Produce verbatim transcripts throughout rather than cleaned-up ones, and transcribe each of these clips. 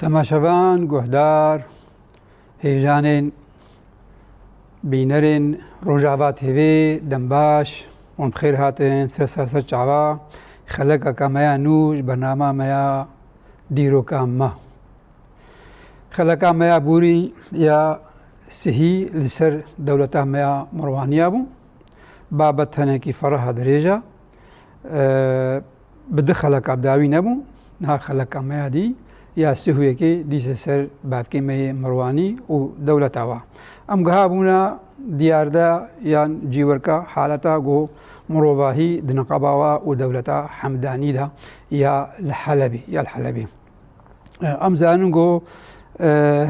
Temaşevan, guhdar, hêjanên, bînerên Rojava T V, dem baş, hûn bi xêr hatin, ser ser ser çava, xelekeka me ya nû ji bernama me ya dîroka me. Xeleka me ya borî ya sihî li ser dewleta me ya Mirwaniya bû. Babet tenekî ferah dirêj e. Bi du xeleka bi dawî nebû. Niha xeleka me ya dî ya sihûyekê dîse ser bavkê me yê Mirwanî û dewleta wa. Em giha bûna diyarde yan cîwerka haleta ku mirovahî di niqaba wa û dewleta Hemdanî de ya li Helebê, ya li Helebê. Em zanin ku, e,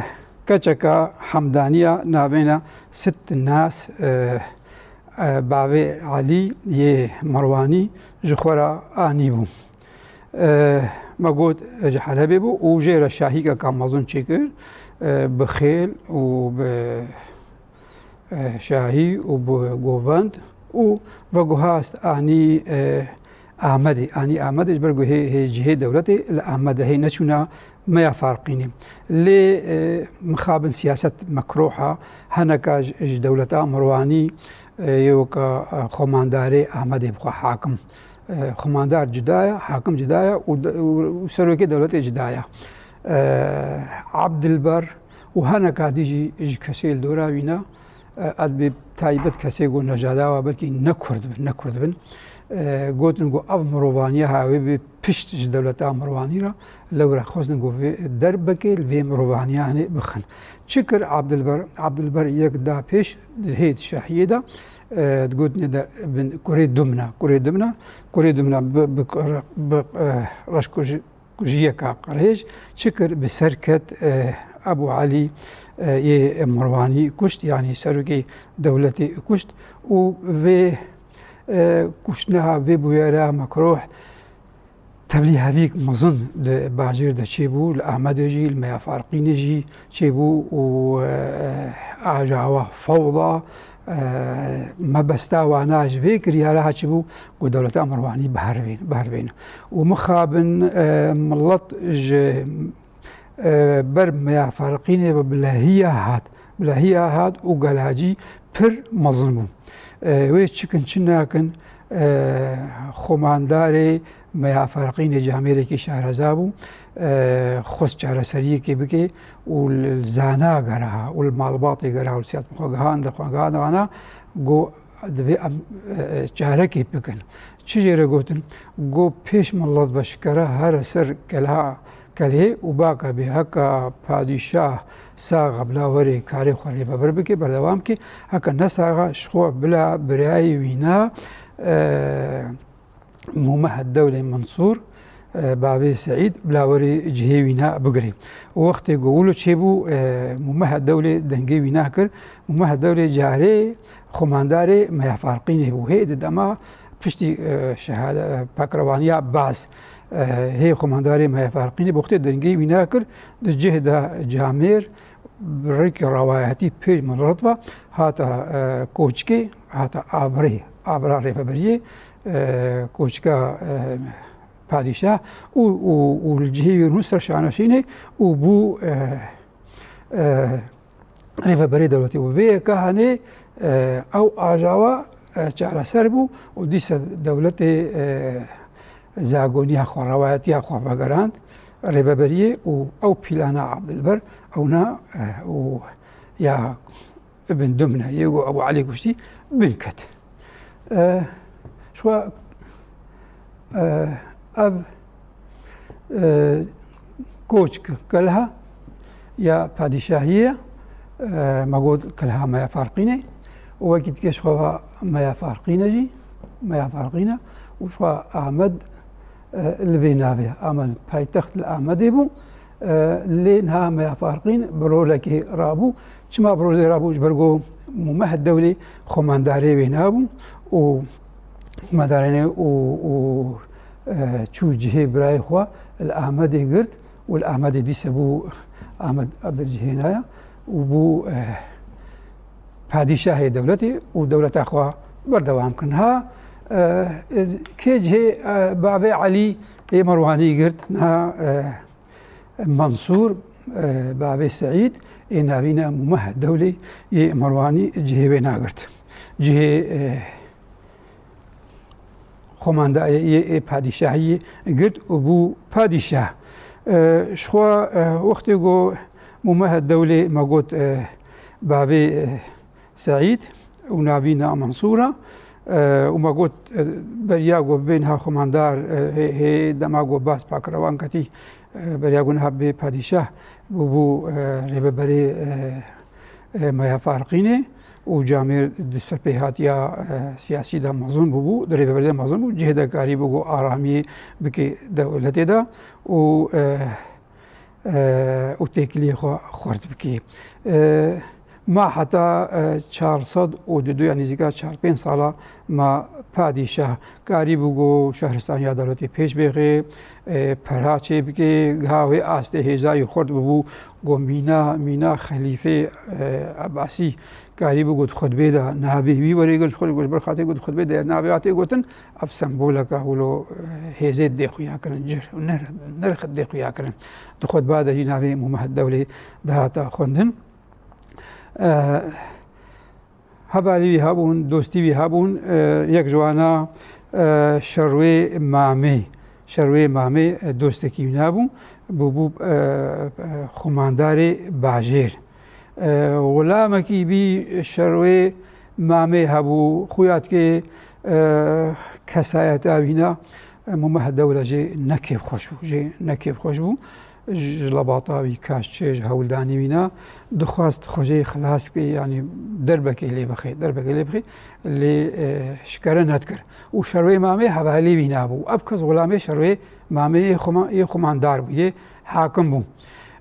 keçeka Hemdaniya navêna Sit Nas, e, e, bavê Elî yê Merwanî ji xwe re anîbû. E, me got ji Helebê bû û jê re şahîkeka mezin çêkir, e, bi xêl û bi e, şahî û bi govend û veguhast anî, e, Amedê. Anî Amedê ji ber ku hê, hê cihê dewletê li Amedê hê neçûna meya farqînê. Lê, e, mixabin siyaset mekruh a, heneka ji, ji dewleta Mirwanî, e, yê weke, e, xwemandarê Amedê bi xwe hakim. E, xwemandar cuda ye, hakim cuda ye û de-, û, û serokê dewletê cuda ye. E, Abdilber û heneka dî jî ji kesê li dora wî ne, e, ez bi taybet kesê ku nejada wa belkî ne kurd bin, ne kurd bin, e, gotin ku ev mirovaniya ha wê bi pişt ji dewleta Mirwanî re, lewra xwestin ku vê derbekê li vê mirovaniyanê bixin. Çi kir Abdilber? Abdilber yek da pêş di hêt şahiyê de, e, digotinê de bin kurê dumna, kurê dumna, kurê dumna bi, bi, bi, e, reşkujî kujiyeka qirêj çi kir? Bi ser ket, e, Ebû Elî, e, yê Mirwanî kuşt, yanî serokê dewletê kuşt û vê, e, kuştina vê bûyera mekruh tevlîhevîk mezin di bajêr de çêbû, li Amedê jî, li Meya Farqînê jî çêbû û, e, ajawa fewda, e, mebesta wana ji vê kiryara ha çi bû ku dewleta Mirwanî bihervên-, bihervên. Û mixabin, e, milet ji, e, ber Meya Farqînê ve bilehiya hat, bilehiya hat û gelacî pir mezin bû. E, wê çikin çi nakin, e, xwemandarê Meya Farqînê camêrekî şareza bû, e, xwest çareseriyekê bike û li zana gera û li malbatê gera û li siyaseta xwe gihand-, xwe gihand wana, got, divê em, e, e, çarekê bikin. Çi jê re gotin? Got, pêş milet ve şikere here ser kelha, kelhê û baka bê heka padîşah sax e bila werê karê xwe rêveber bike, berdewam ke, heke ne sax e ji xwe bila birayê wî ne, e, Mûmehed Dewlê Minsûr, e, bavê Seîd, bila werê cihê wî ne bigirê. Û wextê ku wilo çêbû, e, Mûmehed Dewlê dengê wî ne kir, Mûmehed Dewlê carê xwemandarê Meya Farqînê bû. Hê di dema piştî, e, şehade-, e, pekrevaniya Bas, e, hê xwemandarê Meya Farqînê bi wextê dengê wî ne kir, di cih de camêr, bi rêkê rewayetî pêş milet ve hata, e, koçkê, hata abrê, abra rêveberiyê, e, koçka, e, padîşah û, û, û li cihê wî nû ser şaneşînê û bû, e, e, rêveberê dewletê. Û vê yeka hanê, e, ew ajawa, e, çareser bû û dîsa dewletê, e, zagoniya xwe, rewayetiya xwe vegerand rêveberiyê û ew pîlana Abdilber ewna, e, û ya Ibn Dumne, yê ku Ebu Elî kuştî, bin ket. E, ji xwe, e, ev, e, koçk kelha ya padîşahiyê ye, e, me got kelha Meya Farqînê û wekî dike ji xwe va Meya Farqîne jî, Meya Farqîne û ji xwe Amed, e, li vê navê ye. Amed paytext li Amedê bû. E, lê niha Meya Farqîn bi rolekê rabû. Çima bi rolê rabû? Ji ber ku Mumehed Dewlê xwemandarê wê nabû û xwemandarê û, û, e, çû cihê birayê xwe li Amedê girt û li Amedê dîse bû Amed Abdilcihênaya û bû, e, padîşahê dewletê û dewleta xwe berdewam kirin. Ha, e, e, kê cihê, e, bavê Elî ê Merwanî girt, niha, e, Mansûr, e, bavê Seîd, ê navîna Mumehed Dewlê yê Merwanî cihê wê nagirt. Cihê, e, xomandayê yê, ê padîşahiyê girt û bû padîşah. E, ji xwe, e, wextê ku Mumehed Dewlê me got, e, bavê, e, Seîd û navîna Mansûr e, û me got, e, beriya ku bibê niha xomandar, e, hê, hê dema ku bas Pakrewan ketî, e, beriya ku niha bê padîşah bûbû, e, rêveberê, e, e, Maya Farqînê û camêr di ser pêhatiya, e, siyasî de mezin bûbû, di rêveberê de mezin bû, cihê de karîbû ku aramiyê bike dewletê de û, e, e, û têkiliyê xwe xurt bike. E, ma heta, e, çar sed û du, yanî nîzîka çar pênc sala ma padîşah karîbû ku şehristaniya dewletê pêş bêxê, e, pera çê bike, giha wê astê hêzayî xurt bibû, ku mîna, mîna xelîfê, e, Ebasî karîbû ku di xutbê de navê wî werê girt, ji xwe ji ber xatirê ku di xutbê de navê hatê gotin, ev semboleka wilo, e, hêzê dê xuya kirin, cih û nirx, nirx dê xuya kirin. Di xutba de jî navê Mumehed Dewlê dihata xwendin. E, hevalî wî hebûn, dostî wî hebûn, e, yek ji wana, e, Şerwê Mamê. Şerwê Mamê, e, dostekî wî nabû, bûbû, e, e, xumandarê bajêr. E, xulamekî bî Şerwê Mamê hebû, xuya dikê, e, kesayeta wîna, e, Mumehed Dewle jê ne kêfxweş bû, jê ne kêfxweş bû. Ji lebata wî, kaş çê ji hewldanî wîna, dixwest xwe jê xilas bikê, yanî derbekê lê bixê, derbekê lê bixê, lê, e, şikere nedikir. Û Şerwê Mamê hevalî wîna bû. Ev kes xulamê Şerwê Mamê yê xuma-, yê xumandar bû, yê hakim bû.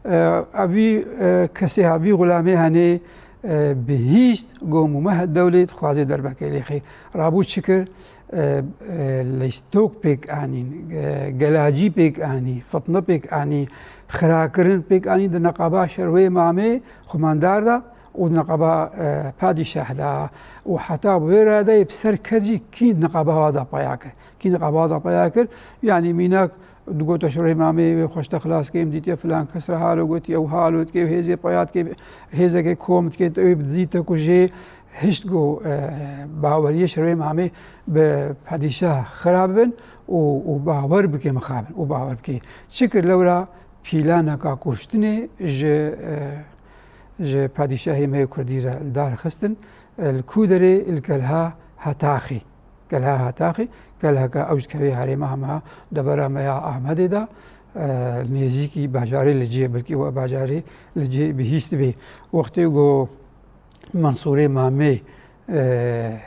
E, evî, e, kesê ha, vî xulamê henê, e, bihîst, got, Mumehed Dewlê dixwaze derbekê lê xê. Rabû çi kir? E, e, lîstok pêk anîn, e, gelacî pêk anî, fitne pêk anî, xirakirin pêk anî di neqaba Şerwê Mamê xumandar de û di neqaba, e, padîşah de û heta bi wê radeyê bi ser kes jî kî di neqaba wa de peya kir. Kî neqaba wa de peya kir, yanî mînak digote Şerwê Mamê wê xweşte xilas kê, em dîtiye filan kes re halo gotiye û halo dikê û hêzê peya dikê, hêzekê kom dikê, ew ê bidizîte ku jê hişt ku, e, baweriyê Şerwê Mamê bi padîşah xira bibin û, û bawer bike mixabin û bawer bike. Çi kir lewra pîlaneka kuştinê ji, e, ji padîşahê me yê kurdî re li dar xistin, e, li ku derê, li Kelha Hetaxê. Kelha Hetaxê, kelheka ew ji kevê herêma hema debera me ya Amedê de, e, nêzîkî bajarê Licê, belkî we bajarê Licê bihîst bê. Wextê ku Mansûrê Mamê, e,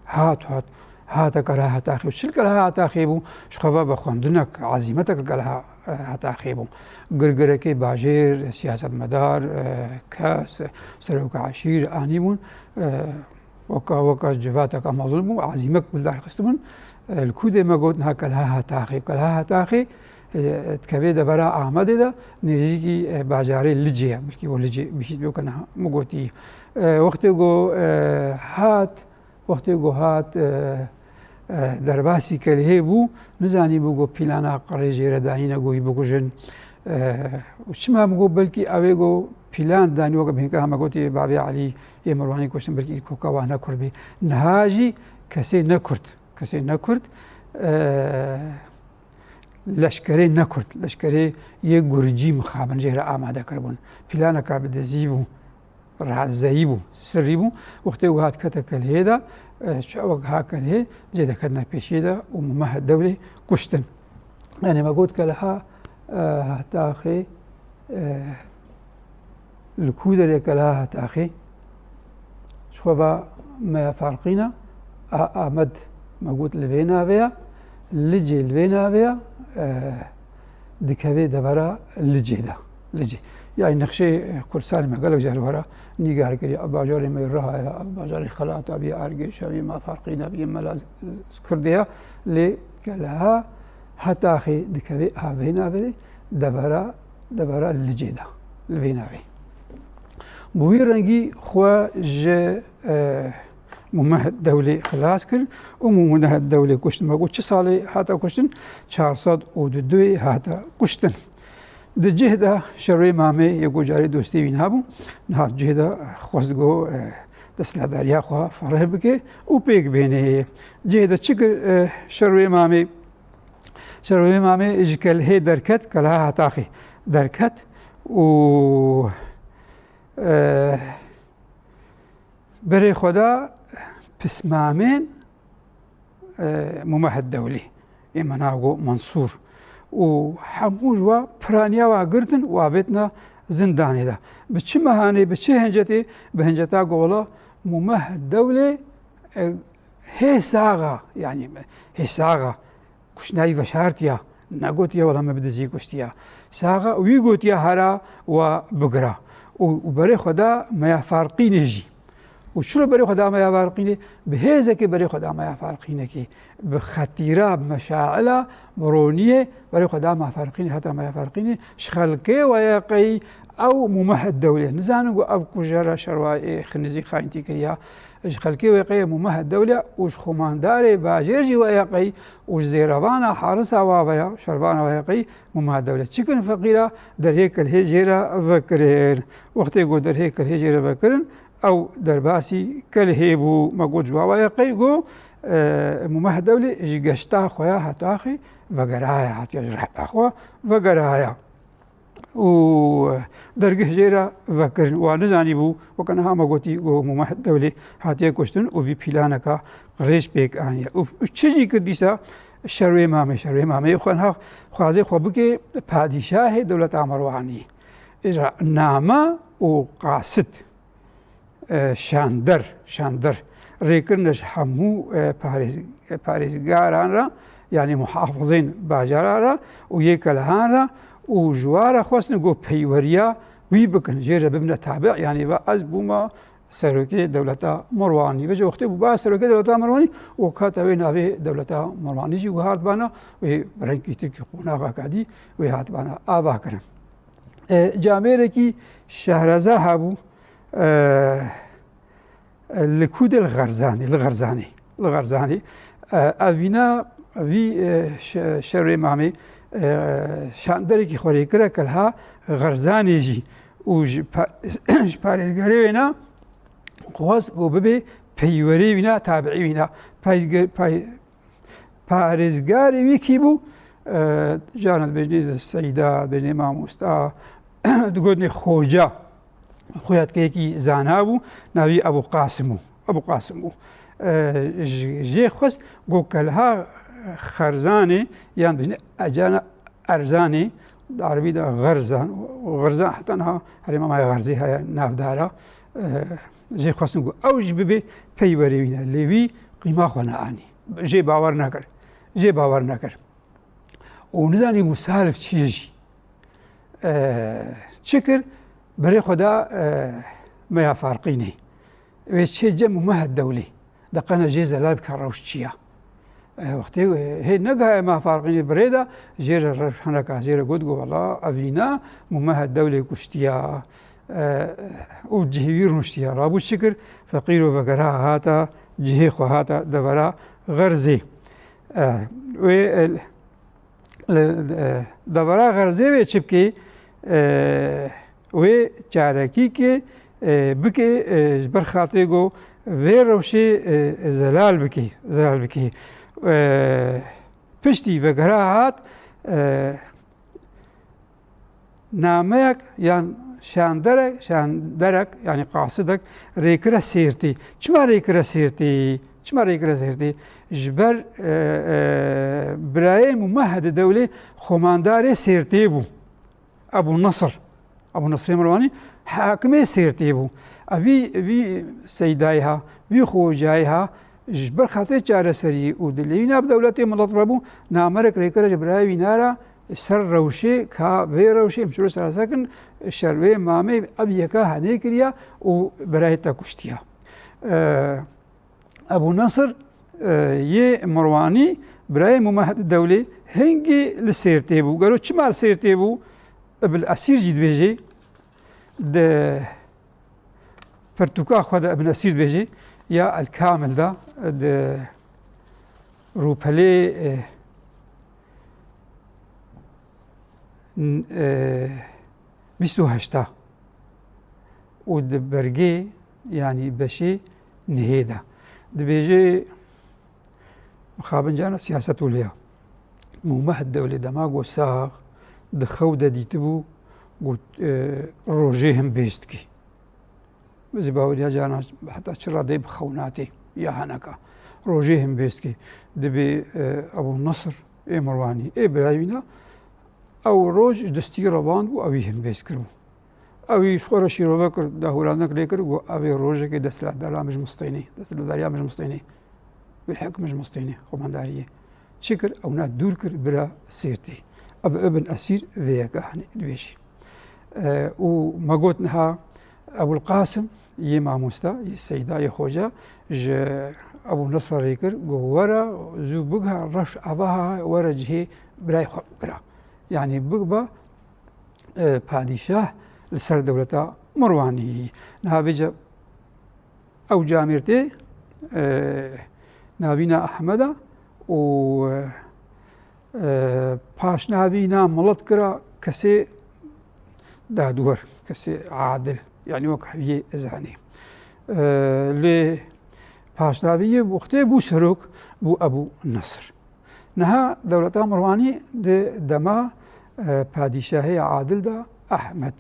hat, hat, hate Kelha Hetaxê. Û çi li Kelha Hetaxê bû? Ji xwe ve vexwendinek, ezîmetek li Kelha, e, Hetaxê bû. Girgirekê bajêr, siyasetmedar, e, kes, seroka eşîr anîbûn. E, weka, weka civateka mezin bû, ezîmek li dar xistibûn. E, li ku dê me got niha Kelha Hetaxê. Kelha Hetaxê, e, dikeve devera Amedê de, nêzîkî, e, bajarê Licê ye. Belkî we Licê bihîst bê, weke niha min gotî. E, wextê ku, e, hat, wextê ku hat, e, e, derbasî Kelhê bû, nizanîbû ku pîlana qirê jê re dayîne ku wî bikujin. E, û çima min got, belkî ew ê ku pîlan danî, weke hînka me gotî bavê Elî yê Merwanî kuştin, belkî îlkoka wan ne kurd bî. Niha jî kesê ne kurd, kesê ne kurd, e, leşkerê ne kurd, leşkerê yê gurcî mixabin jê re amade kiribûn. Pîlaneka bi dizî bû, razeyî bû, sirrî bû. Wextê ku hat kete Kelhê de, e, çawa ha Kelhê, cê de ketine pêşiyê de û Mumehed Dewlê kuştin. Yanî me got Kelha, e, Hetaxê, e, li ku derê Kelha Hetaxê, ji xwe ve me ya Farqîna, A-, Amed me got li vê navê ya, Licê li vê navê ya, e, dikeve devera Licê de. Licê. Yanî nexşê, e, Kurdistanê me gelek car were nîgar kiriye. Ev bajarê me Riha ye, ev bajarê Xelata bî, Ergêşa bî, ma Farqîna bî, Mela Z-, Z-, Kurdê ye. Lê Kelha Hetaxê dikeve a vê navê, devera, devera Licê de. Li vê navê. Bi wî rengî xwe ji, e, Mumehed Dewlê xilas kir û Mumehed Dewlê kuştin. Me got çi salê hate kuştin? Çar sed û du hate kuştin. Di cih de Şerwê Mamê yê ku carê dostê wî nabû, niha cih de xwest ku, e, desthilatdariya xwe fereh bike û pêk bêne. Cih de çi kir, e, Şerwê Mamê? Şerwê Mamê ji kelhê derket, kelha hetaxê derket û, e, berê xwe da pismamên, e, Mumehed Dewlê, ê me nago Mansûr. Û hemû ji wa piraniya wa girtin û avêtina zindanê de. Bi çi mehanê, bi çi hincetê? Bi hinceta ku wela Mumehed Dewlê, e, hê sax a, yanî hê sax a. Kuştnayî veşartiya, negotiye wela me bi dizî kuştiya. Sax a, wî gotiya hera wa bigira. Û, û berê xwe da Meya Farqînê jî. Û çilo berê xwe da Meya Farqînê? Bi hêzekê berê xwe da Meya Farqînekê. Bi xetîra, bi meşaila, bi roniyê berê xwe da Meya Farqînê, heta Meya Farqînê ji xelkê weye qey ew Mumehed Dewlê. Nizanin ku ev kujera Şerwayê Xinizî xayintî kiriya. Ji xelkê wê qey Mumehed Dewlê û ji xwemandarê bajêr jî weye qey û ji zêrevana harisa wa veya şervana weye qey Mumehed Dewlê. Çi kirin feqîra derhê kelhê jê re vekirin. Wextê ku derhê kelhê jê re vekirin, ew derbasî kelhê bû. Me got ji wa weye qey ku, e, Mumehed Dewlê ji geşta xwe ya hetaxê vegeraya, hatiye ji rehta xwe vegeraya. Û dergeh jê re vekirin. Wa nizanîbû, weke niha me gotî, ku Mumehed Dewlê hatiye kuştin û vî pîlaneka qirêj pêk aniye. Û, û çi jî kir dîsa Şerwê Mamê? Şerwê Mamê xwe niha xwazê xwe bike padîşahê dewleta Merwanî. Îja name û qasid, e, şander, şander rêkirine ji hemû, e, parêz-, e, parêzgaran re, yanî muhafizên bajaran re û yê kelehan re û ji wa re xwestine ku peyweriya wî bikin, jê re bibine tabi, yanî ve ez bûme serokê dewleta Merwanî. Ve ji wextê bû ba serokê dewleta Merwanî û kata wê navê dewleta Merwanî jî wê hatibana, wê bi rengkî tirkî qonaxa kadî wê hatibana ava kirin. E, camêrekî Şehreza hebû, e, e, li ku de? Li Xerzanê, li Xerzanê, li Xerzanê. E, ev vîna vî, e, şe-, Şerwê Mamê, e, şanderekî xwe rêkire kelha Xerzanê jî û ji pa-, ji parêzgarê wêna xwest ku bibe peywerê wîna, tabiî wîna. Peyge-, pey-, Parêzgarê wî kî bû? E, caran dibêjinê Seyda, dibêjinê mamosta, digotinê xoca. Xoyatkeyekî zana bû, navî Ebû Qasim bû. Ebû Qasim bû. E, ji, jê xwest ku kelha Xerzanê, yan dibêjinê Ecana Erzanê, di erebî de Xerzan, Xerzan heta niha herêma me ya Xerzê heye navdara. E, jê xwestin ku ew jî bibe peywerê wî ne, lê wî qîma xwe neanî. Jê bawer nekir. Jê bawer nekir. Û nizanî bû salif çi ye jî. E, çi kir? Berê xwe da, e, Meya Farqînê. Wê çê cem û Mehed Dewlê. De qene jê zelal bike rewş çi ya. E, wextê, e, hê negihaye Meya Farqînê birê de, jê re rewş heneka, jê re got ku wela evîna Mehed Dewlê kuştiya. E, û cihê wî rûniştiye. Rabû çi kir? Feqîr û vegera hata cihê xwe, hata devera Xerzê. E, wê, e, li, e, devera Xerzê wê çi bikê? E, wê çarekî kê, e, bikê, e, ji ber xatirê ku vê rewşê, e, zelal bikê, zelal bikê. E, piştî vegera hat, e, nameyek yan şanderek, şanderek, yanî qasidek rêkire Sêrtê. Çima rêkire Sêrtê? Çima rêkire Sêrtê? Ji ber, e, e, birayê Mumehed Dewlê xwemandarê Sêrtê bû. Ebû Nesir. Ebû Nesirê Merwanî hakimê Sêrtê bû. Ev vî, vî seydayê ha, vî xocayê ha, ji ber xatirê çareseriyê û dileyîna bi dewletê milet re bû, namerek rêkire ji birayê wî nara, ser rewşê, ka vê rewşê em çiro serase kin, Şerwê Mamê ev yeka henê kiriya û birayê te kuştiya. E, Ebû Nesir, e, yê Mirwanî, birayê Mumehed Dewlê, hingî li Sêrtê bû. Gelo çima li Sêrtê bû? Ibn Esîr jî dibêje, di pirtûka xwe de Ibn Esîr dibêje, ya El Kamil de, di rûpelê, e, n-, e, bîst û heşta û di bergê, yanî beşê nihê de dibêje, mixabin cana siyaset wiliya. Mûmeh Dewlê dema ku sax di xew de dîtibû, got, e, rojê him bêz dikî. Bi zî baweriya carna heta çi radeyê bi xew natê ya heneka. Rojê him bêz dikî. Dibê, e, Ebû Nesr ê Mirwanî, ê birayê wîna, ew roj ji destî revand bû, ew î him bêz kiribû. Ew î ji xwe re şîrove kir, dahûrandin lê kir, got, ev ê rojekê desthilatdariya min ji min stênê, desthilatdariya min ji min stênê. Wê hek min ji min stênê, xwemandariyê. Çi kir? Ewna dûr kir, bira Sêrtê. Ev Ibn Esîr vê yeka, hani, dibêjî. E, û me got niha Ebûl Qasim yê mamosta, yê seyda, yê xoca ji Ebû Nesra rê kir, got, were zû bigiha reş evaha, were cihê birayê xwe bira. Yanî biba, e, padîşah li ser dewleta Mirwanî. Niha vêca ew camêr tê, e, navîna Ehmeda û, e, paşnavîna milet kira kesê dadwer, kesê adil, yanî wek heviyê ez hanê. E, lê paşnavî yê wextê bû serok, bû Ebû Nesr. Niha dewleta Mirwanî di dema, e, padîşahê adil de Ehmed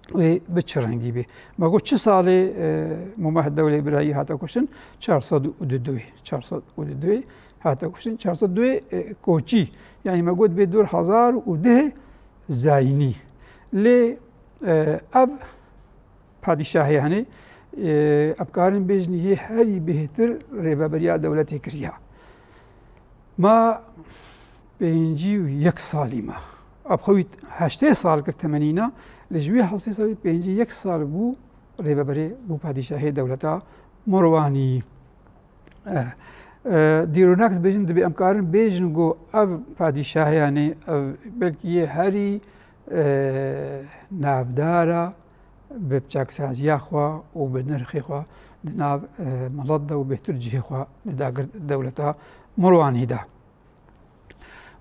wê bi çi rengî bê? Me got çi salê, e, Mûmeh Dewlê birayî hate kuştin? Çar sed û duduyê. Çar sed û duduyê hate kuştin. Çar sed û duyê, e, koçî. Yanî me got bê du hezar û deh zayînî. Lê, e, ev padîşahê, hani, e, em karin bêjin yê herî bêhtir rêveberiya dewletê kiriya. Ma pêncî û yek salî ma. Ev xwe wî heştê sal kir temenîna, lê ji wî heştê salî pêncî yek sal bû rêveberê, bû padîşahê dewleta Mirwanî. E, e, dîronak dibêjin, dibê em karin bêjin ku ev padîşahê, yanî ev belkî yê herî, e, navdar a, bi çaksaziya xwe û bi nirxê xwe di nav, e, milet de û bêhtir cihê xwe di dagir dewleta Mirwanî de.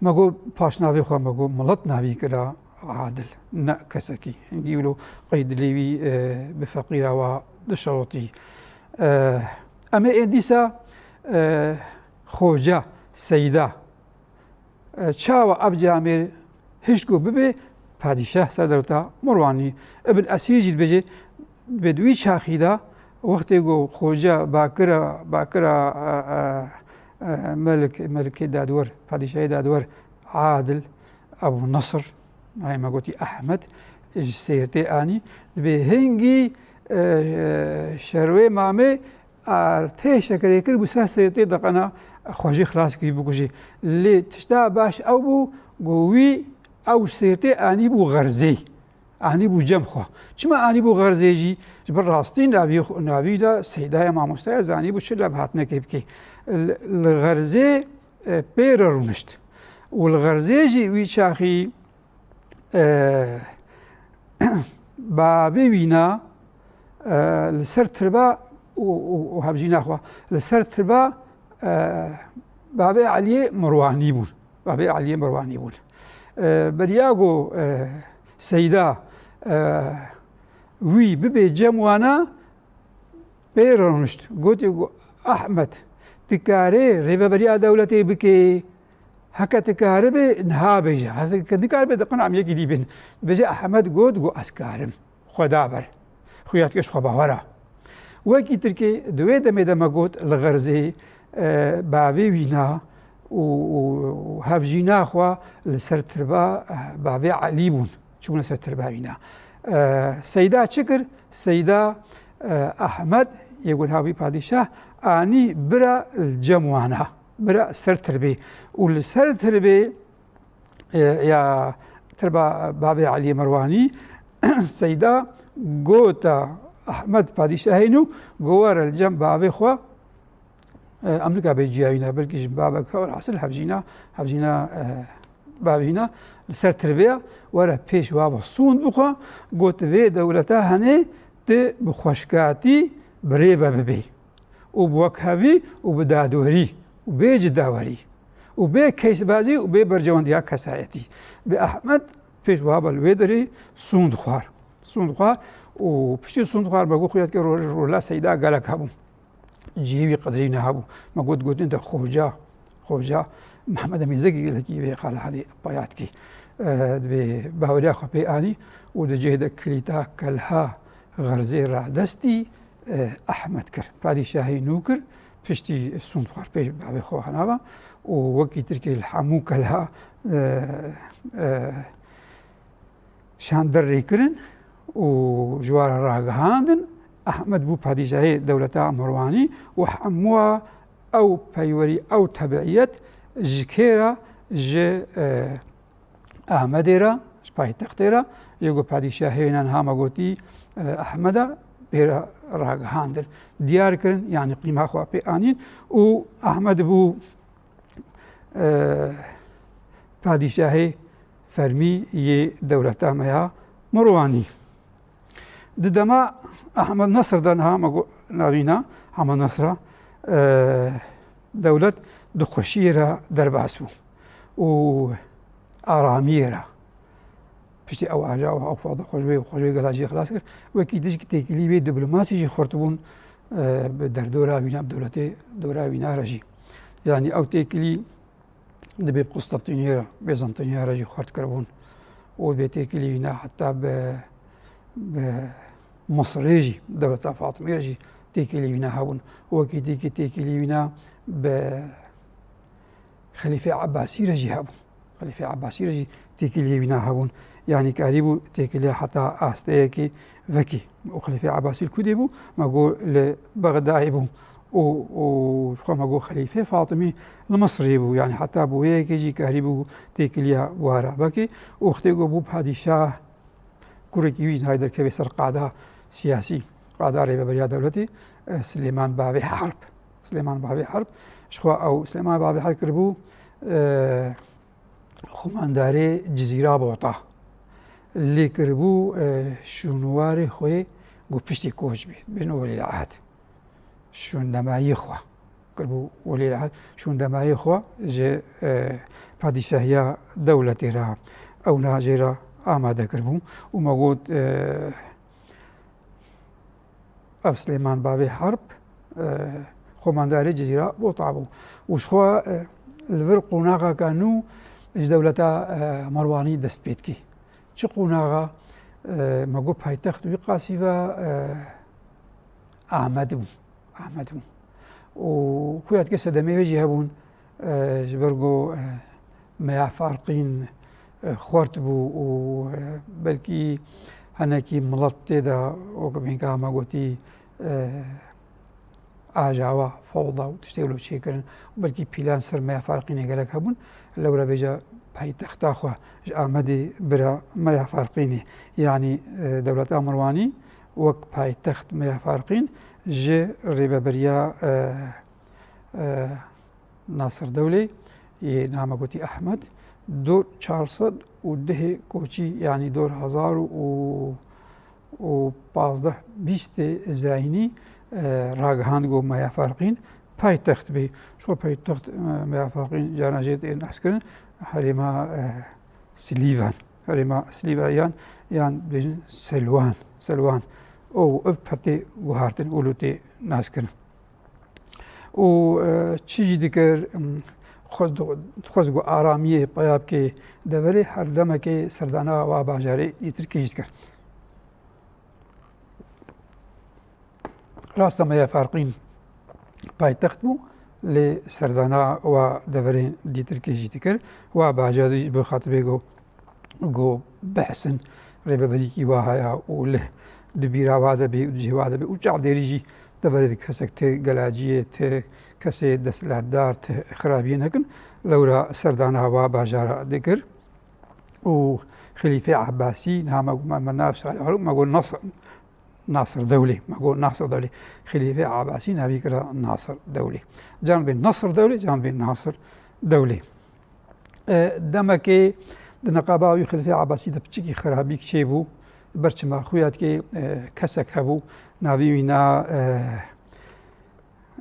Me got paşnavê xwe, me got milet navî kira Adil, ne kesekî. Hingî wilo qey dilê wî, e, bi feqîra wa dişewitî. E, em ê ên dîsa, e, xoca, seyda, e, çawa ev camêr hişt ku bibe padîşah ser dewleta Mirwanî? Ibn Esîr jî dibêje, dibê di wî çaxî de wextê ku xoca bakira, bakira, e, e, e, melik, melikê dadwer, padîşahê dadwer Adil, Ebû Nesr, nayê me gotî Ehmed, ji Sêrtê anî, dibê hingî, e, e, şerwê mamê artêşek rê kir bû ser Sêrtê deqena xwe jî xilas kirî bikujê. Lê tişta baş ew bû, ku wî ew Sêrtê anî bû Xerzê. Anî bû cem xwe. Çima anî bû Xerzê jî? Ji ber rastî navî xwe, navî de Seydaya mamostaya zanî bû çi levhatinekê bike. Li, li Xerzê, e, pê re rûnişt. Û li Xerzê jî wî çaxî, e, bavê wîna, e, li ser tirba û, û, û hevjîna xwe, li ser tirba, e, bavê Eliyê Mirwanî bûn. Bavê Eliyê Mirwanî bûn. E, beriya ku, e, Seyda, e, wî bibê cem wana, pê re rûnişt. Gotê ku, Ehmed, tu karê rêveberiya dewletê bikê? Heke tu karibê, niha bêje. Heke nikaribe, di qina em yekî dî bên. Bêje, Ehmed got, got, ez karim. Xwe da ber. Xuya dike ji xwe bawer a. Wekî tirkê di wê demê de me got, li Xerzê, e, bavê wîna û, û, û hevjîna xwe li ser tirba, e, bavê Elî bûn. Çûbûne ser tirba wîna. E, Seyda çi kir? Seyda, e, Ehmed, yê gunha wî padîşah, anî bira li cem wana. Bira ser tirbê. Û li ser tirbê, e, ya tirba bavê Eliyê Merwanî, Seyda gota Ehmed padîşahê nû, go were li cem bavê xwe, e, em nikabê ciyawîna, belkî ji bavek, welhasil hevjîna, hevjîna, e, bavîna li ser tirbeya, were pêş wa ve sûnd bixwe, got, vê dewleta henê tu bi xweşkatî bi rê ve bibê. Û bi wekhevî û bi dadwerî û bê cidawerî û bê keysbazî û bê berjewendiya kesayetî. Bi Ehmed Pêş wiha be li wê derê sûnd xwar. Sûnd xwar û piştî sûnd xwar me got xuya dike ro-, rola Seyda gelek hebû. Cihê wî qedrî ne hebû. Me got gotin de xoca, xoca Mehmed Emîn Zekî gelekî vê xala hanê paya dikî. E, divê baweriya xwe pê anî û di cihê de kilîta kelha xerzê radestî, e, Ehmed kir. Padîşahî nû kir, piştî sûnd xwar pêş bavê xwe hanava û wekî tirkê li hemû kelha, e, e, şan derrê kirin û ji wa re ragihandin. Ehmed bû padîşahê dewleta Merwanî û hemûa ew peywerî, ew tebiiyet ji kê re, ji, e, Amedê re, ji paytextê re, yê ku padîşahê wî niha me gotî, e, Ehmeda, pê re ragihandin. Diyar kirin, yanî qîma xwe pê anîn û Ehmed bû, e, padîşahê fermî yê dewleta me ya Mirwanî. Di dema Ehmed Nesir de niha me got navîna Ehmed Nesra, e, dewlet di xweşiyê re derbas bû û aramiyê re. Piştî ew aja û ew fada xwe ji wê, xwe ji wê gela jî xilas kir. Wekî dijkî têkilî wê diplomasî jî xurt bûn, e, bi derdora wîna, bi dewletê dora wîna re jî. Yanî ew têkilî dibê bi Qustantîniyê re, Bêzantîniya re jî xurt kiribûn û dibê têkilî wîna heta bi, bi Misirê jî, dewleta Fatimiyê re jî têkilî wîna hebûn. Wekî dîkî têkilî wîna bi Xelîfê Ebasî re jî hebûn. Xelîfê Ebasî re jî têkiliyê wîna hebûn. Yanî karîbû têkiliya heta asteyekê vekî. Û Xelîfê Ebasî li ku dê bû? Me got li Bexdayê bû. Û, û ji xwe me got Xelîfê Fatimî li Misirê bû. Yanî heta bi wê yekê jî karîbû têkiliya wara vekê. Û wextê ku bû padîşah, kurekî wî nayê derkevê ser qada siyasî, qada rêveberiya dewletê, e, Silêman Bavê Herb. Silêman Bavê Herb. Ji xwe ew Silêman Bavê Herb kiribû, e, xumandarê Cizîra Bota. Lê kiribû, e, şûnwarê xwe ku piştî koç bî, bin welî li ehd. Şûndemayî xwe. Kiribû welî li ehd. Şûndemayî xwe ji, e, padîşahiya dewletê re, ew niha jê re amade kiribû. Û me got, e, ev Silêman Bavê Herb, e, xumandarê Cizîra Bota bû. Û ji xwe, e, li vir qonaxeke nû ji dewleta, e, Merwanî dest pê dikî. Çi qonaxa, e, me got paytext wî qasî ve, e, Amed bû. Amed bû. Û xuya dike sedemê wê jî hebûn, e, ji ber ku, e, Meya Farqîn, e, xurt bû û, e, belkî hinekî milet tê de, wek bînka me gotî, e, ajawa, fewda û tiştê wilo çêkirin û belkî pîlan ser Meya Farqînê gelek hebûn. Lewre bêje paytexta xwe ji Amedê bira Meya Farqînê. Yanî, e, dewleta Mirwanî wek paytext Meya Farqîn ji rêveberiya, e, e, Nasir Dewlê yê niha me gotî Ehmed, du çar sed û dehê koçî, yanî du hezar û, û pazdeh bîstê zayînî, e, ragihand ku Meya Farqîn paytext bê. Ji xwe paytext, e, Meya Farqîn carna jê tê naskirin herêma, e, Silîvan. Herêma Silîvan yan, yan dibêjin Selwan. Selwan. Û ev perte guhartin û lûtê naskirin. Û, e, çi jî dikir, em, xwest, dixwest ku aramiyê paya bike deverê, her demekê serdana wa bajarê dîtirkê jî dikir. Rast e, Meya Farqîn paytext bû, lê serdana wa deverên dîtirkê jî dikir. Wa bajarê jî bi xatirê ku ku behsin rêveberîkî wa heye û lih di bîra wa de bê û di cihê wa de bê û çav dêrî jî deverê di kesek ti gelaciyê, ti kesê desthilatdar, ti xirabiyê nekin, lewra serdana wa bajara dikir û Xilîfê Ebasî, niha me, me, me nav şair, me got Nasr, Nasir Dewlê, me got Nasir Dewlê. Xilîfê Ebasî navî kira Nasir Dewlê. Can bê Nasir Dewlê, can bê Nasir Dewlê. E, demekê di neqaba wî Xilîfê Ebasî de piçikî xirabîk çêbû. Ber çima xuya dikê, e, kesek hebû, navê wî na, e,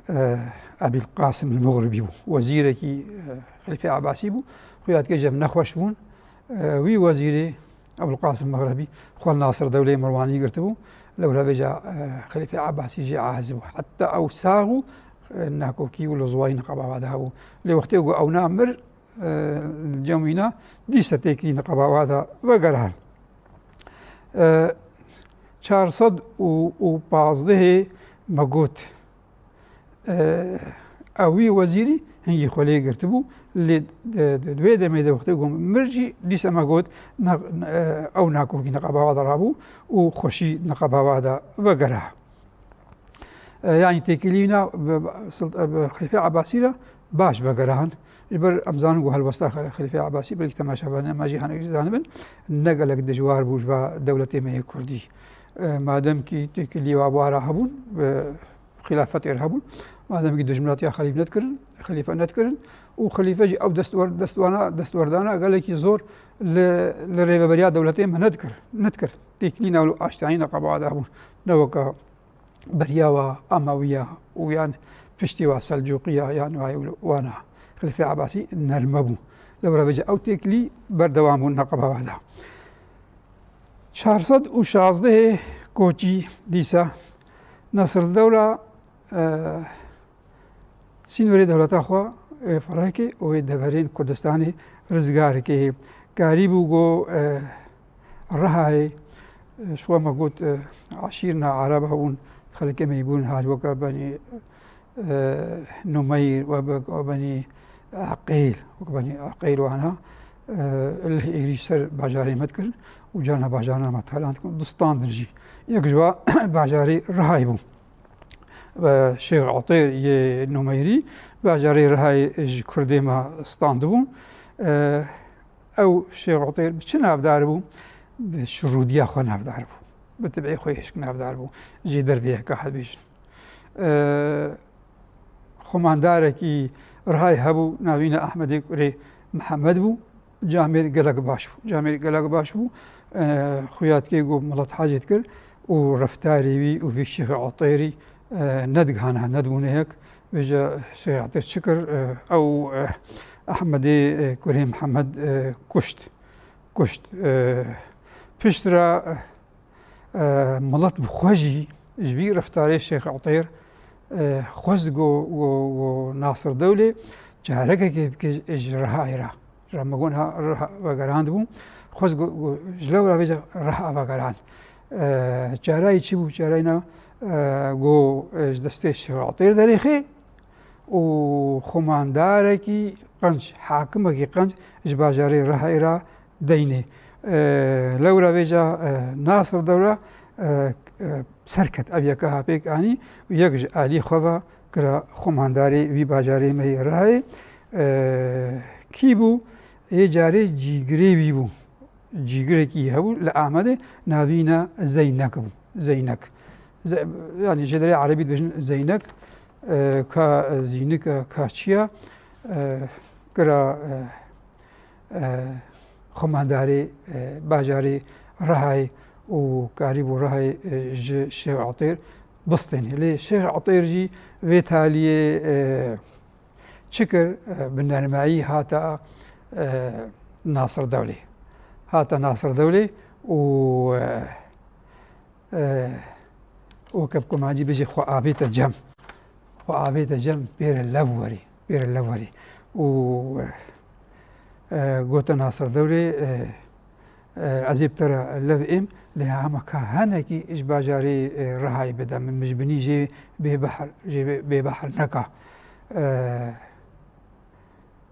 e, Ebîl Qasim el-Muxribî bû. Wezîrekî, e, Xilîfê Ebasî bû. Xuya dikê ji hev nexweş bûn. E, wî wezîrê Ebul Qasim Mexrebî xwe li Nasir Dewleyê Mirwanî girtibû. Lewra vêca, e, Xelîfê Ebasî jî aciz bû. Heta ew sax bû, e, nakokî û lozwayî niqaba wa de hebû. Lê wextê ku ew na mir, e, cem wîna dîsa têkilî niqaba wa de vegeran. E, çar sed û pazdehê me got, e, ew wî wezîrî hingî xwe lê girtibû. Lê di, di, di wê demê de wextê ku mir jî dîsa me got, ne, e, ew nakokî niqaba wa de rabû û xweşî niqaba wa de vegera. E, yanî têkilîna bi, bi, Silt-, bi Xelîfê Ebasî re baş vegera han. Ji ber em zanin ku helwesta Xel-, Xelîfê Ebasî, belkî temaşevanên me jî hinek jî zanibin, ne gelek dijwar bû ji va dewletê me yê Kurdî. E, madem kî têkilî wa bi wa re hebûn, bi xilafetê re hebûn, madem kî dijminatiya xelîf nedikirin, xelîfe nedikirin û xelîfe jî ew destwer-, destwana-, destwerdana gelekî zor li, li rêveberiya dewletê me nedikir, nedikir. Têkilîna û aştiyayî niqaba wa de hebûn. Ne weke beriya wa Emewiya û yan piştî wa Selcuqiya yan wayê wana Xelîfê Ebasî nerme bû. Lewra vêca ew têkilî berdewam bûn niqaba wa de. Çar sed û şazdehê koçî dîsa Nasir Dewla, e, sînorê dewleta xwe, e, ferehkê û wê deverên Kurdistanê rizgar kê. Karîbû ku, e, Rihayê, e, ji we me got, e, eşîrna Ereb hebûn, xelkê me bûn, haj weke benî, e, Numeyr, we be-, we benî Eqîl, weke benî Eqîl wana, e, lih êrîş ser bajarê me dikirin û carna bajarna me talan dikin, distandin jî. Yek ji wa bajarê Rihayê bû. Ve Şêx Atêr yê Numeyrî bajarê Rihayê ji Kurdê me standibûn. E, ew Şêx Atêr bi çi navdar bû? Bi şirûdiya xwe navdar bû. Bi tibê xwe hişk navdar bû. Jê dervê yeka hebêjin. E, xwemandarekî Rihayê hebû, navî ne Ehmedê kurê Mihemed bû. Camêr gelek baş bû. Camêr gelek baş bû. E, xuya dikê ku milet hacê dikir û reftarê wî û vî Şêxê Atêrî, e, nedigihana, nedibûne yek. Vêca Şêxê Atêr çi kir? E, ew, e, Ehmedê, e, kurê Mihemed, e, kuşt. Kuşt. E, piştre, e, E, milet bi xwe jî ji vî reftarê Şêx Atêr, e, xwest ku, ku, ku Nasir Dewlê carekekê bike ji Rihayê re. Ji re me got ha Riha vegerandibû. Xwest ku, ku ji lewra vêca Riha vegerand. E, çarayî çi bû? Çarayî na, e, ku, e, ji destê Şêx Atêr derêxê û xumandarekî qenc, hakimekî qenc ji bajarê Rihayê re deynê. E, lewra vêca, e, Nasir Dewra, e, e, serket, ev yeka ha pêk anî û yek ji alî xwe ve kira xumandarê vî bajarê me yê Rihayê. E, kî bû? Ê carê cîgirê wî bû. Cîgirekî hebû li Amedê, navî ne Zeynek bû. Zeynek. Ze-, yanî ji derê erebî dibêjin Zeynek, e, ka zînik e, ka çi ya, e, kira, e, e, xumandarê, e, bajarê Rihayê û karîbû Rihayê, e, ji Şêx Atêr bistêne. Lê Şêx Atêr jî vê taliyê, e, çi kir? E, bi nermayî hata, e, Nasir Dewlê. Hata Nasir Dewlê û, e, e, û kepkomancî bêje xwe avête cem. Xwe avête cem, pêre lev werî, pêre lev werî. Û, e, e, gote Nasir Dewlê, e, e, ez ê bi te re lev êm, lê hema ka hinekî ji bajarê, e, Rihayê bide min, min ji binî jê bêbehr, jê bê-, bêbehr neka. E,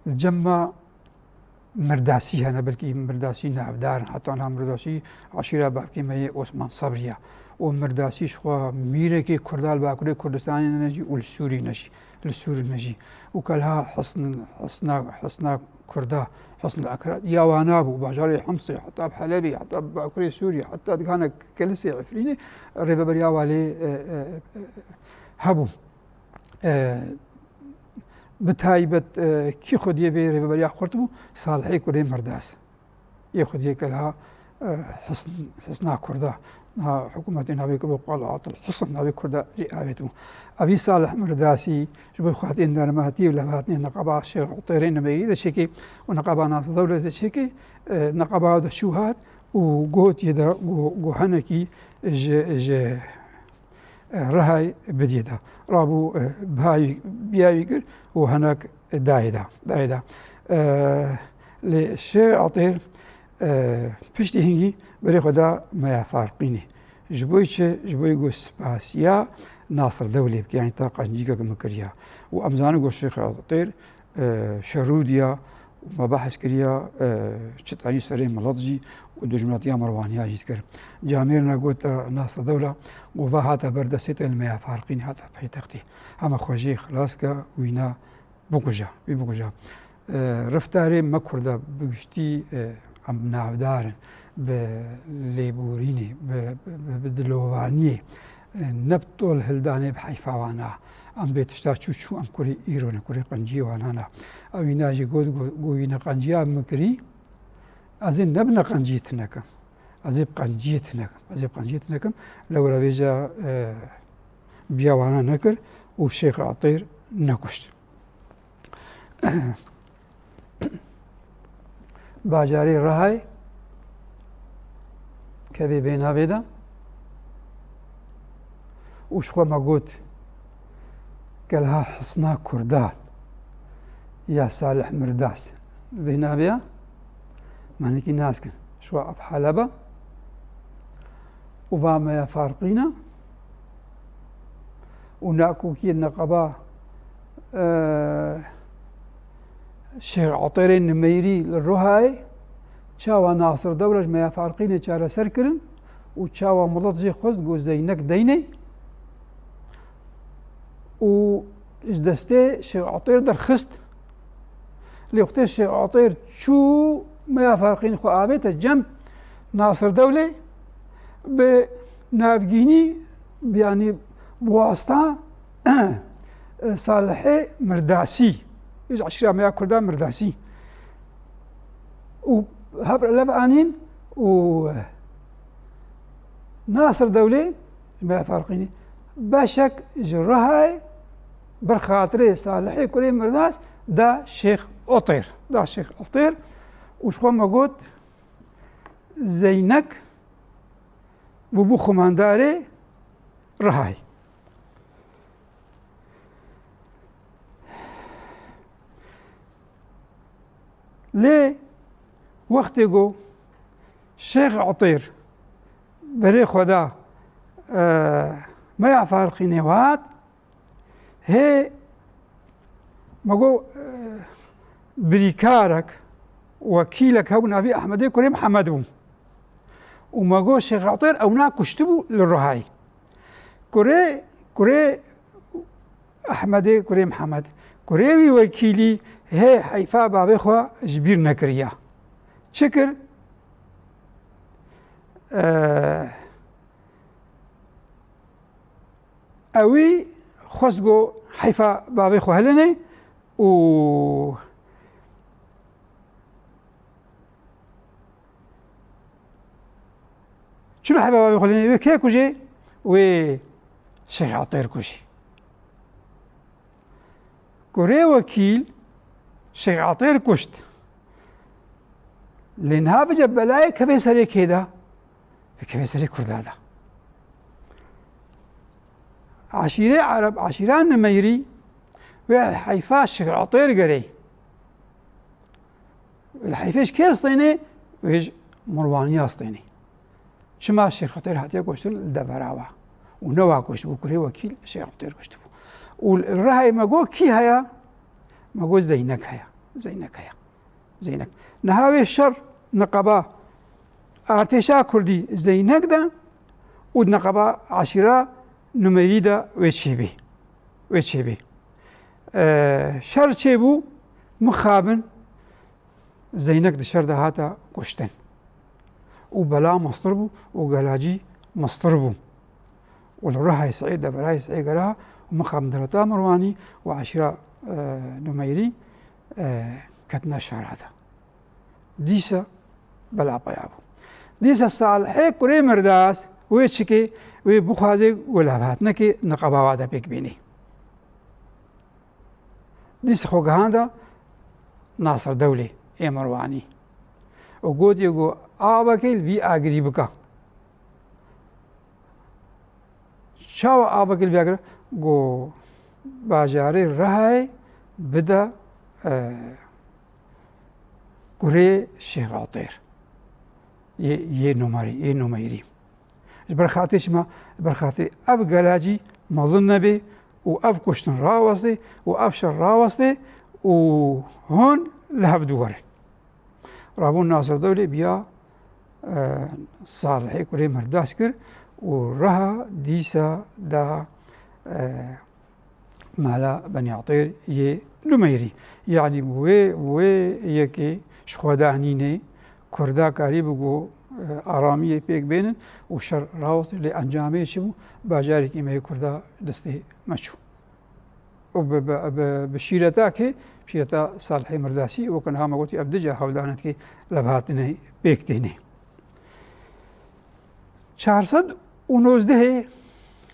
li cem me Mirdasî hene, belkî Mirdasî navdar in, heta niha Mirdasî eşîra bavkê me yê Osman Sebrî ye. Û Mirdasî ji xwe mîrekê Kurda li Bakurê Kurdistanê ne jî û li Sûrî ne jî, li Sûrî ne jî. Û kelha Hisn-, Hisna, Hisna Kurda, Hisn Ekra, ya wana bû, bajarê Himsê, heta bi Helebê, heta bi Bakurê Sûrî, heta digihane Kilisê, Efrînê, rêveberiya walê, e, e, e, hebû. E, bi taybet, e, kî xwediyê vê rêveberiya xurt bû? Salihê kurê Mirdas. Yê xwediyê kelha, e, Hisn-, Hisna Kurda. Niha hikûmetê navê kir bû Qalatil Hisn, navê Kurda jî avêt bû. Evî Salih Mirdasî ji bo xwediyê nermatî û levhatinê niqaba Şêx Atêrê Nimeyrî de çêkê û niqaba Nasir Dewlê de çêkê, e, niqaba de çû hat, û gotiye de ku, ku henekî ji, ji, e, Rihayê bidiyê de. Rabû, e, bihayî, biyayî kir û henek dayê de, dayê de. E, lê Şêx Etêr, e, piştî hingî berê xwe da Meya Farqînê. Ji bo çi? Ji bo ku spasiya Nasir Dewlê bike, yanî ta qencîkek min kiriya. Û em zanin ku Şêx Etêr, e, şerûdiya û me behs kiriya, e, çi tanî serê milet jî û dijminatiya Merwaniya jî dikir. Camêrina got, e, Nasir Dewla, ku va hate ber destê te li Meya Farqînê hate paytextê. Hema xwe jê xilas ke, wîna bikuje, wî bikuje. E, reftarê me Kurda bi giştî, e, em navdar in bi lêborînê, bi, bi, bi, bi dilovaniyê. E, ne bi tol hildanê bi heyfa wana. Em bê tişta çû çû, em kurê îro ne, kurê qenciyê wana ne. Ew wîna jî got, got, got wî ne qenciya min kirî, ez ê ne bi ne qenciyê tune kim. Ez ê bi qenciyê tune kim. Ez ê bi qenciyê tune kim. Lewra vêca, e, biya wana nekir û Şêx Etêr nekuşt. Bajarê Rihayê kevê bê navê de û ji xwe me got, Kelha Hisna Kurdan ya Salih Mirdas. Vê navê ya me hinekî nas kin. Ji xwe ev Heleba û va Meya Farqîna û nakokiyê neqeba, e, Şêx Etêrê Nimeyrî li Ruhayê çawa Nasir Dewla ji Meya Farqînê çareser kirin û çawa milet jê xwest ku Zeynek deynê û ji destê Şêx Etêr derxist. Lê wextê Şêx Etêr çû Meya Farqîn xwe avête cem Nasir Dewlê bi navgînî, yanî bi wasta Salihê Mirdasî, ji eşîra me ya Kurda Mirdasî û hev lev anîn û Nasir Dewlê ji Meya Farqînê beşek ji Rihayê ber xatirê Salihê kurê Mirdas da Şêx Etêr. Da Şêx Etêr û ji xwe me got, Zeynek bûbû xumandarê Rihayê. Lê wextê ku Şêx Etêr berê xwe da, e, Meya Farqînê hat, hê me got, e, birîkarek, wekîlek hebû navî Ehmedê kurê Mihemed bû. Û me got Şêx Etêr ewna kuştibû li Ruhayê. Kurê, kurê Ehmedê kurê Mihemed. Kurê wî wekîlî hê heyfa bavê xwe ji bîr nekiriya. Çi kir? Eee, ewî xwest ku heyfa bavê xwe helinê û Çilo heyfa bavê xwe lê wê kê kujê? Wê Şêx Etêr kujê. Kurê wekîl Şêx Etêr kuşt. Lê niha bice belayê kevê serê kê de? Kevê serê Kurda de. Eşîrê Ereb, eşîra Nimeyrî wê heyfa Şêx Etêr gerê. Li heyfê ji kê stênê? Wê ji Mirwaniya stênê. Çima Şêx Etêr hatiye kuştin li devera we? Û ne wa kuşt bû, kurê wekîl Şêx Etêr kuşt bû. Û li Rihayê me got kî heye? Me got Zeynek heye. Zeynek heye. Zeynek. Niha wê şer niqaba artêşa Kurdî Zeynek de û di niqaba eşîra Numeyrî de wê çêbê. Wê çêbê. Ee, şer çêbû, mixabin Zeynek di şer de hate kuştin. Û bela mestir bû û gelacî mestir bû. Û li Rihayê Seîd, deverayê Seîd gera û mixabin dewleta Mirwanî û eşîra, e, Numeyrî, e, ketine şera de. Dîsa bela paya bû. Dîsa Salihê kurê Mirdas wê çikê, wê bixwaze wê lava hatinekê niqaba wa de pêk bînî. Dîsa xwe gihanda Nasir Dewlê ê Mirwanî. û gotiye ku avekê li vî agirî bike. Çawa avekê li vî agirî? Ku bajarê Rihayê bide, e, kurê Şêx Atêr. Yê, yê Numerî, yê Numeyrî. Ji ber xatirê çima? Ji ber xatirê ev gelacî mezin nebê û ev kuştin rawestê û ev şer rawestê û hûn li hev dû werin. Rabûn Nasir Dewlê biya, e, Salihê kurê Mirdas kir û Riha dîsa da, e, mala Benî Atêr yê Numeyrî. Yanî wê, wê yekê ji xwe danînê Kurda karî bû ku, e, aramiyê pêk bênin û şer rawest lê encamê çi bû? Bajarekî me yê Kurda destê me çû. Û bi, bi, bi, bi şîretakê, şîreta Salihê Mirdasî, weke niha me gotî, ev du ca hewldanek levhatinê pêk tênê. Çar sed û nozdehê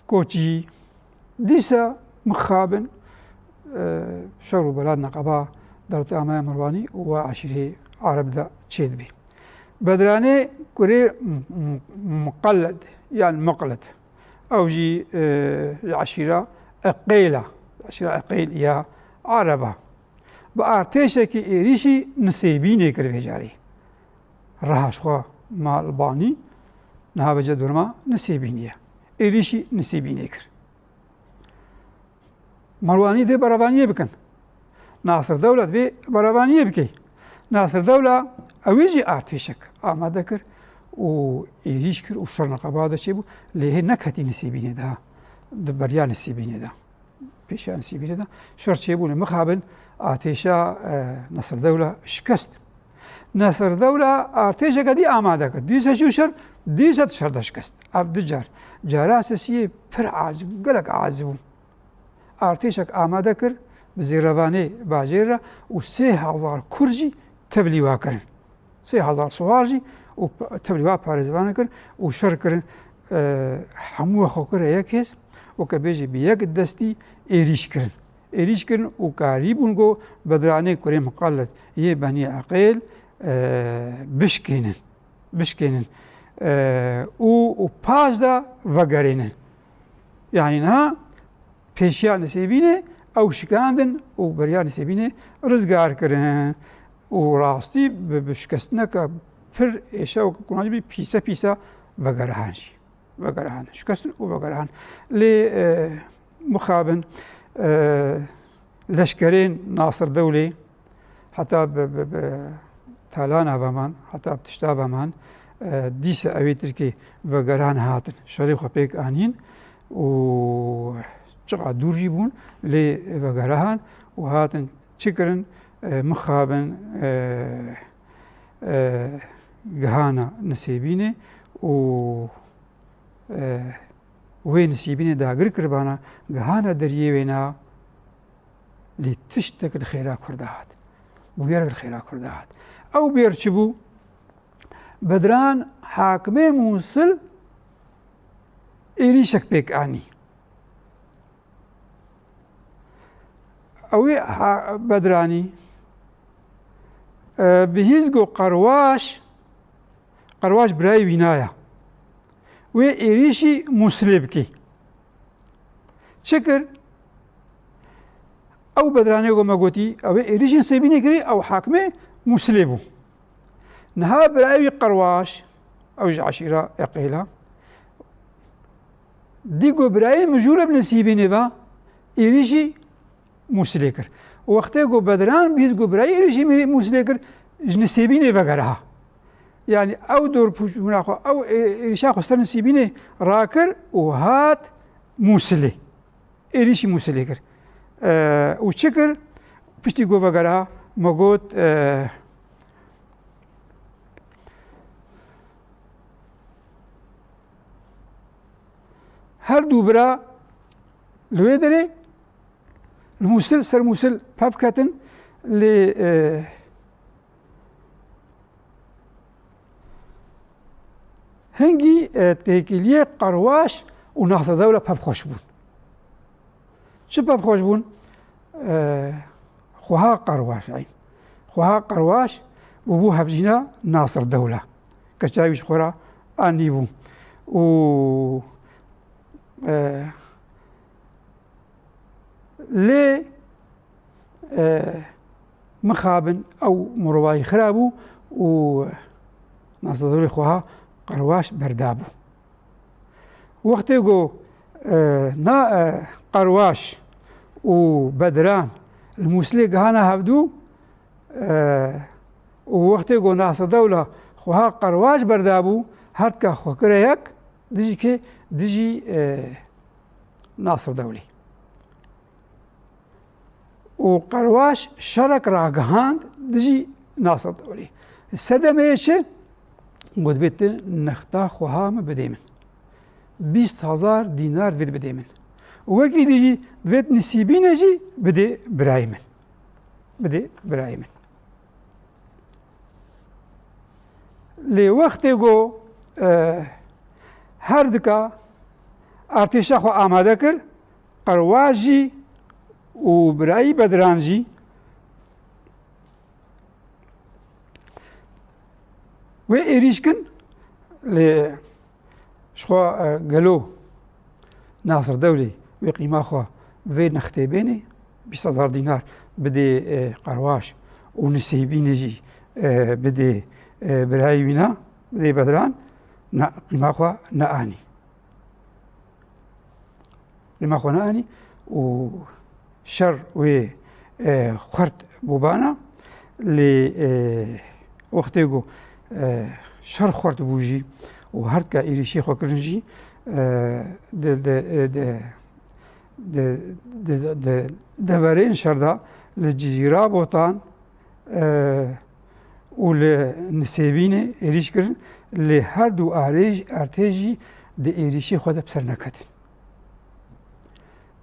koçî dîsa mixabin, e, şer û bela neqeba dewleta me ya Merwanî û wa eşîrê Ereb de çêdibî. Bedranê kurê M-, M-, Muqelled yan Muqlid. Ew jî, e, ji eşîra Eqêl e. Eşîra Eqêl ya Ereb e. Bi artêşekî êrîşî Nisêbînê kir vê carê. Riha ji xwe ma li ba nî, niha vêca durma Nisêbînê ye. Êrîşî Nisêbînê kir. Merwanî vê berevaniyê bikin. Nasir Dewlet vê berevaniyê bike. Nasir Dewla ew ê jî artêşek amade kir û êrîş kir û şer neqeba de çêbû, lê hê neketî Nisêbînê de, di beriya Nisêbînê de. Pêşiya Nisêbînê de şer çêbû, lê mixabin artêşa, e, Nasir Dewla şikest. Nasir Dewla artêşeke dî amade kir. Dîsa çû şer, dîsa di şer de şikest. Ev du car. Cara sesiyê pir aciz bû, gelek aciz bû. Artêşek amade kir, bi zêrevanê bajêr re û sê hezar Kurd jî tevlî wa kirin. Sê hezar siwar jî û p-, tevlî wa parêzvanê kirin û şer kirin, e, hemû xwe kire yek hêz, weke bêjî bi yek destî êrîş kirin. Êrîş kirin û karîbûn ku Bedranê kurê Miqeled yê Benî Eqêl, e, bişkênin. Bişkênin. E, û, û paş de vegerênin. Yanî niha pêşiya Nisêbînê ew şikandin û beriya Nisêbînê rizgar kirin. Û rastî bi, bi şikestineke pir êşe û kunacî bî pîse pîse vegerihan jî. Vegerihan. Şikestin û vegerihan. Lê, e, mixabin, e, leşkerên Nasir Dewlê heta bi, bi, bi talana veman, heta bi tişta veman, e, dîsa ewê Tirkê vegerihan hatin. Şerê xwe pêk anîn û çiqa dûr jî bûn, lê vegerihan û hatin çi kirin? E, mixabin, e, e, gihana Nisêbînê û, e, wê Nisêbînê dagir kiribana, gihana deriyê wêna, lê tiştek li xêra Kurda hat. Bûyerek li xêra Kurda hat. Ew bêr çi bû? Bedran hakimê Mûsil êrîşek pêk anî. Ew ê ha-, Bedranî, e, bihîst ku Qerwaş, Qerwaş birayê wîna ye. Wê êrîşî Mûsilê bikî. Çi kir? Ew Bedranê ku me gotî, ew ê êrîşî Nisêbînê kirî, ew hakimê Mûsilê bû. Niha birayê wî Qerwaş, ew ji eşîra Eqêl e, dî ku birayê mijûl e bi Nisêbînê ve, êrîşî Mûsilê kir. Wextê ku Bedran bihîst ku birayê êrîşî Mûsilê kir, ji Nisêbînê vegeriha. Yanî ew dorpûçbûna xwe, ew ê-, êrîşa xwe ser Nisêbînê rakir û hat Mûsilê. Êrîşî Mûsilê kir. E, û çi kir? Piştî ku vegeriha, me got, e, her du bira li wê derê li Mûsil, ser Mûsil pev ketin, lê, e, hingî, e, têkiliyê Qerwaş û Nasir Dewla pevxweş bûn. Çi pevxweş bûn? E, xweha Qerwaş, eyn. Xweha Qerwaş bûbû hevjîna Nasir Dewla. Keça wî ji xwe re anîbû. Û, e, lê, e, mixabin ew mirovahî xira bû û Nasir Dewlê xweha Qerwaş berdabû. Wextê ku, e, na, e, Qerwaş û Bedran li Mûsilê gihana hevdû, e, û wextê ku Nasir Dewla xweha Qerwaş berdabû, hertka xwe kire yek dijî kê? Dijî, e, Nasir Dewlê. Û Qerwaş şerek ragihand dijî Nasir Dewlê. Sedemê çi? Got, divê tu nexta xweha min bidê min. Bîst hezar dînar divê bidê min. Û wekî dî jî divê tu nisîbîne jî bidê birayê min. Bidê birayê min. Lê wextê ku, e, her dika artêşa xwe amade kir, Qerwaş jî û birayî Bedran jî wê êrîş kin, lê ji xwe, e, gelo Nasir Dewlê wê qîma xwe bi vê nextê bênê, bîst hezar dînar bidê, e, Qerwaş û nisêbînê jî, e, bidê, e, birayê wîna, bidê Bedran, na, qîma xwe neanî. Qîma xwe neanî û şer wê, e, xurt bûbana. Lê, e, wextê ku, e, şer xurt bû jî û her ka êrîşê xwe kirin jî, e, di, di, e, di, di, di, di, di deverên şer de li Cizîra Botan, e, û li Nisêbînê êrîş kirin, lê her du arêj-, artêş jî di êrîşê xwe de bi ser neketin.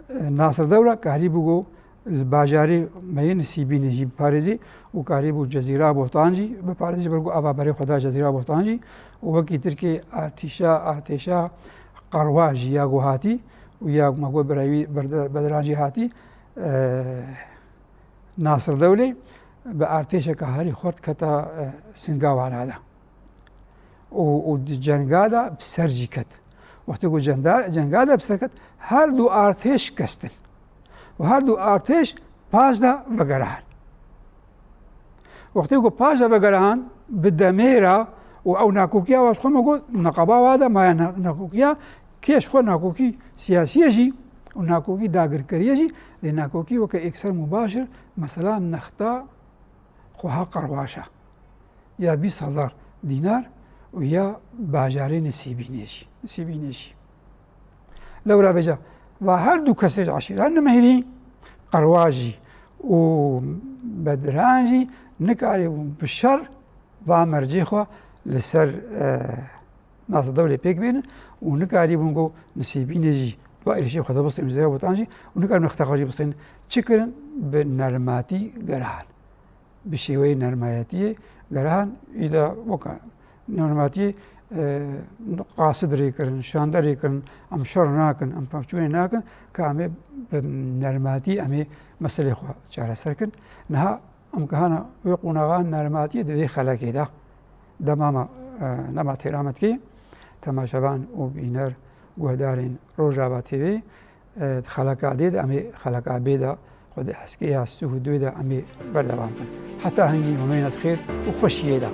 E, Nasir Dewla karîbû ku li bajarê me yê Nisêbînê jî biparêzê û karîbû Cezîra Botan jî biparêzê, ji ber ku ava berê xwe da Cezîra Botan jî û wekî Tirkê artîşa, artêşa Qerwa jî ya ku hatî û ya me got birayî Berde-, Bedran jî hatî, e, Nasir Dewlê bi artêşeke herî xurt kete, e, Singawana de. Û, û di cenga de bi ser jî ket. Wextê ku cenda-, cenga de bi ser ket, her du artêş şikestin. Û her du artêş paş de vegerihan. Wextê ku paş de vegerihan, bi demê re û ew nakokiya wa ji xwe me got, neqeba wa de maye ne-, nakokiya, kê ji xwe nakokî siyasî ye jî û nakokî dagirkerî ye jî, lê nakokî weke êkser mubaşir, mesela nexta xweha Qerwaş e, ya bîst hezar dînar û ya bajarê Nisîbînê jî, Nisîbînê jî. Lewra vêca, va her du kesê ji eşîra Nimêrî, Qerwa jî û Bedran jî nikarîbûn bi şer va mercê xwe li ser, e, Nasir Dewlê pêk bênin û nikarîbûn ku Nisîbînê jî va êrişê xwe de bistînin, Cizîra Botan jî, û nikarîbûn nexta xwe jî bistînin. Çi kirin? Bi nermatî gerihan. Bi şêweyê nermayetiyê gerihan, îda weka nermatiyê, e, qasid rê kirin, şande rê kirin, em şer nakin, em pevçûnê nakin, ka em ê bi nermatî em ê meselê xwe çareser kin. Niha em gihana wê qonaxa nermatiyê di vê xelekê de. Dema me, e, nema têra me dikê, temaşevan û bîner, guhdarên Rojava T V, e, di xeleka dê de em ê xeleka bê de xwe di heskêya sih û duyê de em ê berdewam bin. Heta hingî, hûn bimînin di xêr û xweşiyê de.